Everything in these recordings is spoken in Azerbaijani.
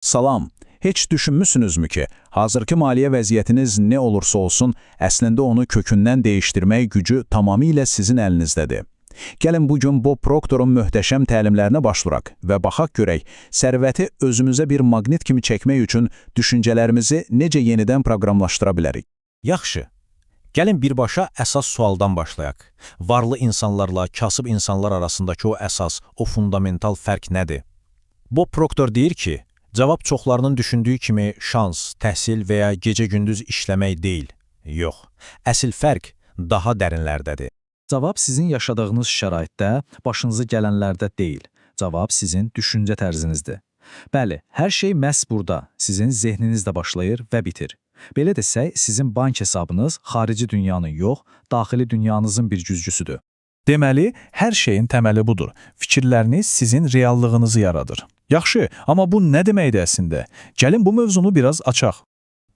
Salam. Heç düşünmüsünüzmü ki, hazırki maliyyə vəziyyətiniz nə olursa olsun, əslində onu kökündən dəyişdirmək gücü tamamilə sizin əlinizdədir. Gəlin bu gün Bob Proctor'un möhtəşəm təlimlərinə başvuraq və baxaq görək, sərvəti özümüzə bir maqnit kimi çəkmək üçün düşüncələrimizi necə yenidən proqramlaşdıra bilərik? Yaxşı. Gəlin birbaşa əsas sualdan başlayaq. Varlı insanlarla kasıb insanlar arasındakı o əsas, o fundamental fərq nədir? Bob Proctor deyir ki, cavab çoxlarının düşündüyü kimi şans, təhsil və ya gecə-gündüz işləmək deyil. Yox, əsl fərq daha dərinlərdədir. Cavab sizin yaşadığınız şəraitdə, başınıza gələnlərdə deyil. Cavab sizin düşüncə tərzinizdir. Bəli, hər şey məhz burada, sizin zehninizdə başlayır və bitir. Belə desək, sizin bank hesabınız xarici dünyanın yox, daxili dünyanızın bir güzgüsüdür. Deməli, hər şeyin təməli budur. Fikirləriniz sizin reallığınızı yaradır. Yaxşı, amma bu nə deməkdir əslində? Gəlin bu mövzunu biraz açaq.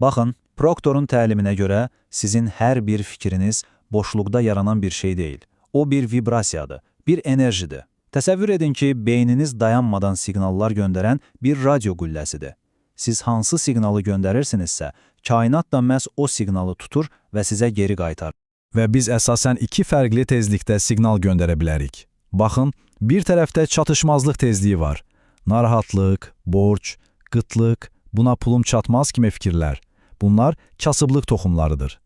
Baxın, Proktorun təliminə görə sizin hər bir fikriniz boşluqda yaranan bir şey deyil. O bir vibrasiyadır, bir enerjidir. Təsəvvür edin ki, beyniniz dayanmadan siqnallar göndərən bir radio qülləsidir. Siz hansı siqnalı göndərirsinizsə, kainat da məhz o siqnalı tutur və sizə geri qaytarır. Və biz əsasən iki fərqli tezlikdə siqnal göndərə bilərik. Baxın, bir tərəfdə çatışmazlıq tezliyi var. Narahatlıq, borc, qıtlıq, buna pulum çatmaz kimi fikirlər. Bunlar kasıblıq toxumlarıdır.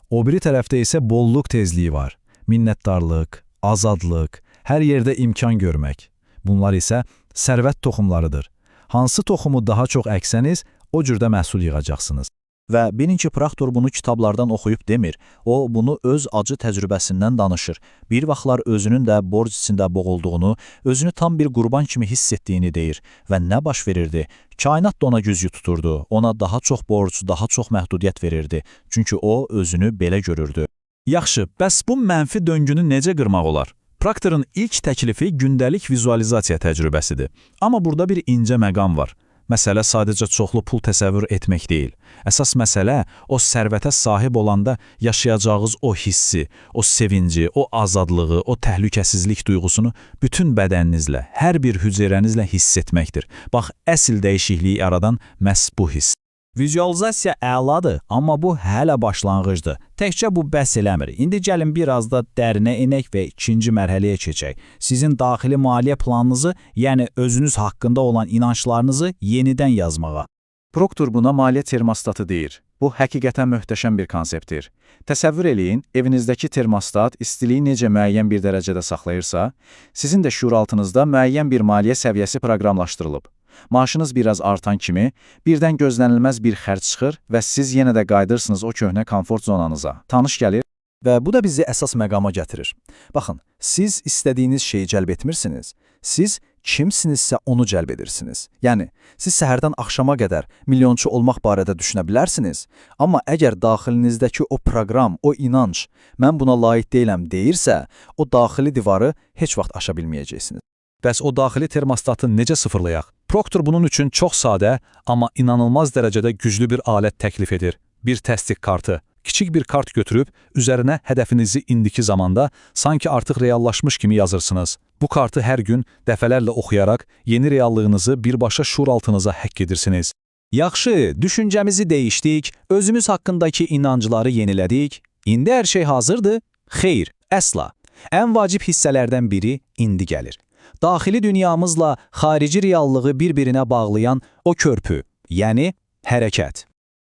O biri tərəfdə isə bolluq tezliyi var. Minnətdarlıq, azadlıq, hər yerdə imkan görmək. Bunlar isə sərvət toxumlarıdır. Hansı toxumu daha çox əksəniz, o cürdə məhsul yığacaqsınız. Və bilin ki, Proktor bunu kitablardan oxuyub demir. O, bunu öz acı təcrübəsindən danışır. Bir vaxtlar özünün də borc içində boğulduğunu, özünü tam bir qurban kimi hiss etdiyini deyir. Və nə baş verirdi? Kainat da ona güzgü tuturdu. Ona daha çox borc, daha çox məhdudiyyət verirdi. Çünki o, özünü belə görürdü. Yaxşı, bəs bu mənfi döngünü necə qırmaq olar? Proctor'un ilk təklifi gündəlik vizualizasiya təcrübəsidir. Amma burada bir incə məqam var. Məsələ sadəcə çoxlu pul təsəvvür etmək deyil. Əsas məsələ o sərvətə sahib olanda yaşayacağınız o hissi, o sevinci, o azadlığı, o təhlükəsizlik duyğusunu bütün bədəninizlə, hər bir hüceyrənizlə hiss etməkdir. Bax, əsl dəyişikliyi yaradan məhz bu hiss. Vizualizasiya əladır, amma bu hələ başlanğıcdır. Təkcə bu bəs eləmir. İndi gəlin biraz da dərinə enək və ikinci mərhələyə keçək. Sizin daxili maliyyə planınızı, yəni özünüz haqqında olan inançlarınızı yenidən yazmağa. Proktor buna maliyyə termostatı deyir. Bu həqiqətən möhtəşəm bir konseptdir. Təsəvvür eləyin, evinizdəki termostat istiliyi necə müəyyən bir dərəcədə saxlayırsa, sizin də şüuraltınızda müəyyən bir maliyyə səviyyəsi proqramlaşdırılıb. Maaşınız biraz artan kimi birdən gözlənilməz bir xərc çıxır və siz yenə də qayıdırsınız o köhnə komfort zonanıza. Tanış gəlir? Və bu da bizi əsas məqama gətirir. Baxın, siz istədiyiniz şeyi cəlb etmirsiniz. Siz kimsinizsə onu cəlb edirsiniz. Yəni, siz səhərdən axşama qədər milyonçu olmaq barədə düşünə bilərsiniz, amma əgər daxilinizdəki o proqram, o inanc, mən buna layiq deyiləm deyirsə, o daxili divarı heç vaxt aşa bilməyəcəksiniz. Bəs o daxili termostatı necə sıfırlayaq? Proctor bunun üçün çox sadə, amma inanılmaz dərəcədə güclü bir alət təklif edir. Bir təsdiq kartı. Kiçik bir kart götürüb, üzərinə hədəfinizi indiki zamanda sanki artıq reallaşmış kimi yazırsınız. Bu kartı hər gün dəfələrlə oxuyaraq yeni reallığınızı birbaşa şuuraltınıza həkk edirsiniz. Yaxşı, düşüncəmizi dəyişdik, özümüz haqqındakı inancları yenilədik. İndi hər şey hazırdır? Xeyr, əsla. Ən vacib hissələrdən biri indi gəlir. Daxili dünyamızla xarici reallığı bir-birinə bağlayan o körpü, yəni hərəkət.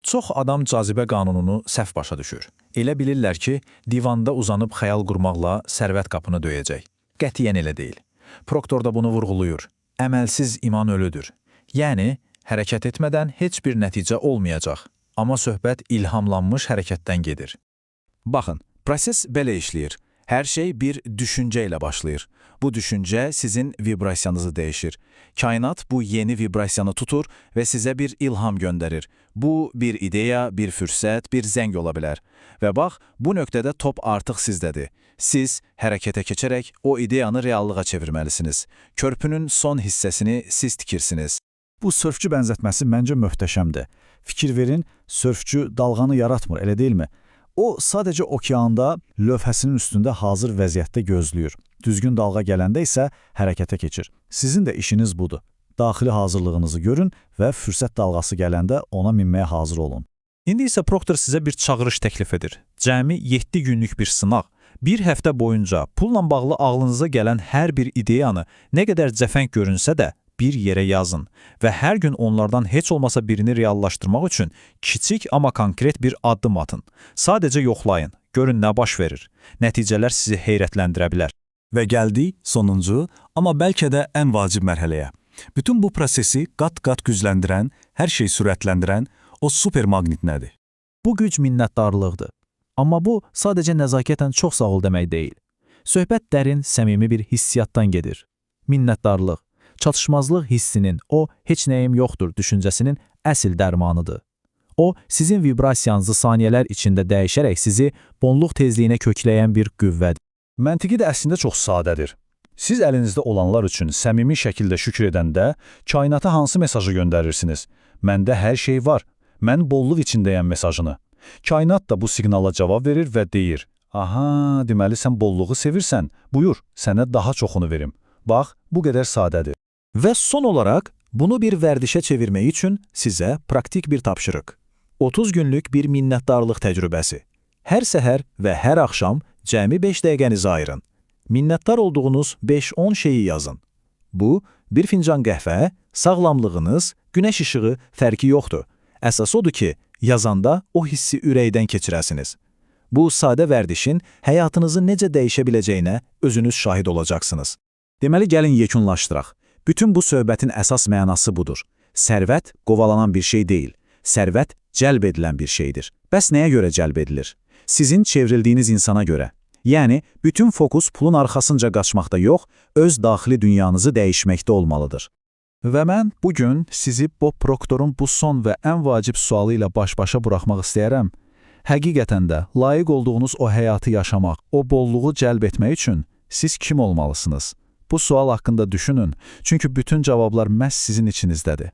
Çox adam cazibə qanununu səhv başa düşür. Elə bilirlər ki, divanda uzanıb xəyal qurmaqla sərvət qapını döyəcək. Qətiyyən elə deyil. Proktor da bunu vurğulayır. Əməlsiz iman ölüdür. Yəni, hərəkət etmədən heç bir nəticə olmayacaq. Amma söhbət ilhamlanmış hərəkətdən gedir. Baxın, proses belə işləyir. Hər şey bir düşüncə ilə başlayır. Bu düşüncə sizin vibrasiyanızı dəyişir. Kainat bu yeni vibrasiyanı tutur və sizə bir ilham göndərir. Bu, bir ideya, bir fürsət, bir zəng ola bilər. Və bax, bu nöqtədə top artıq sizdədir. Siz hərəkətə keçərək o ideyanı reallığa çevirməlisiniz. Körpünün son hissəsini siz tikirsiniz. Bu sörfçü bənzətməsi məncə möhtəşəmdir. Fikir verin, sörfçü dalğanı yaratmır, elə deyilmi? O sadəcə okeanda lövhəsinin üstündə hazır vəziyyətdə gözləyir. Düzgün dalğa gələndə isə hərəkətə keçir. Sizin də işiniz budur. Daxili hazırlığınızı görün və fürsət dalğası gələndə ona minməyə hazır olun. İndi isə Proctor sizə bir çağırış təklif edir. Cəmi 7 günlük bir sınaq. Bir həftə boyunca pulla bağlı ağlınıza gələn hər bir ideyanı nə qədər cəfəng görünsə də bir yerə yazın və hər gün onlardan heç olmasa birini reallaşdırmaq üçün kiçik amma konkret bir addım atın. Sadəcə yoxlayın, görün nə baş verir. Nəticələr sizi heyrətləndirə bilər. Və gəldik sonuncu, amma bəlkə də ən vacib mərhələyə. Bütün bu prosesi qat-qat gücləndirən, hər şeyi sürətləndirən o super maqnit nədir? Bu güc minnətdarlıqdır. Amma bu sadəcə nəzakətən çox sağ ol demək deyil. Söhbət dərin, səmimi bir hissiyatdan gedir. Minnətdarlıq, çatışmazlıq hissinin, o heç nəyim yoxdur düşüncəsinin əsl dərmanıdır. O, sizin vibrasiyanızı saniyələr içində dəyişərək sizi bonluq tezliyinə kökləyən bir qüvvədir. Məntiqi də əslində çox sadədir. Siz əlinizdə olanlar üçün səmimi şəkildə şükür edəndə kainata hansı mesajı göndərirsiniz? Məndə hər şey var, mən bolluq içindəyəm mesajını. Kainat da bu siqnala cavab verir və deyir, aha, deməli sən bolluğu sevirsən, buyur, sənə daha çoxunu verim. Bax, bu qədər sadədir. Və son olaraq bunu bir vərdişə çevirmək üçün sizə praktik bir tapşırıq. 30 günlük bir minnətdarlıq təcrübəsi. Hər səhər və hər axşam cəmi 5 dəqiqənizi ayırın. Minnətdar olduğunuz 5-10 şeyi yazın. Bu, bir fincan qəhvə, sağlamlığınız, günəş işığı fərqi yoxdur. Əsas odur ki, yazanda o hissi ürəkdən keçirəsiniz. Bu sadə vərdişin həyatınızı necə dəyişə biləcəyinə özünüz şahid olacaqsınız. Deməli, gəlin yekunlaşdıraq. Bütün bu söhbətin əsas mənası budur. Sərvət qovalanan bir şey deyil. Sərvət cəlb edilən bir şeydir. Bəs nəyə görə cəlb edilir? Sizin çevrildiyiniz insana görə. Yəni, bütün fokus pulun arxasınca qaçmaqda yox, öz daxili dünyanızı dəyişməkdə olmalıdır. Və mən bugün sizi Bob Proctor'un bu son və ən vacib sualı ilə baş-başa buraxmaq istəyirəm. Həqiqətən də layiq olduğunuz o həyatı yaşamaq, o bolluğu cəlb etmək üçün siz kim olmalısınız? Bu sual haqqında düşünün, çünki bütün cavablar məhz sizin içinizdədir.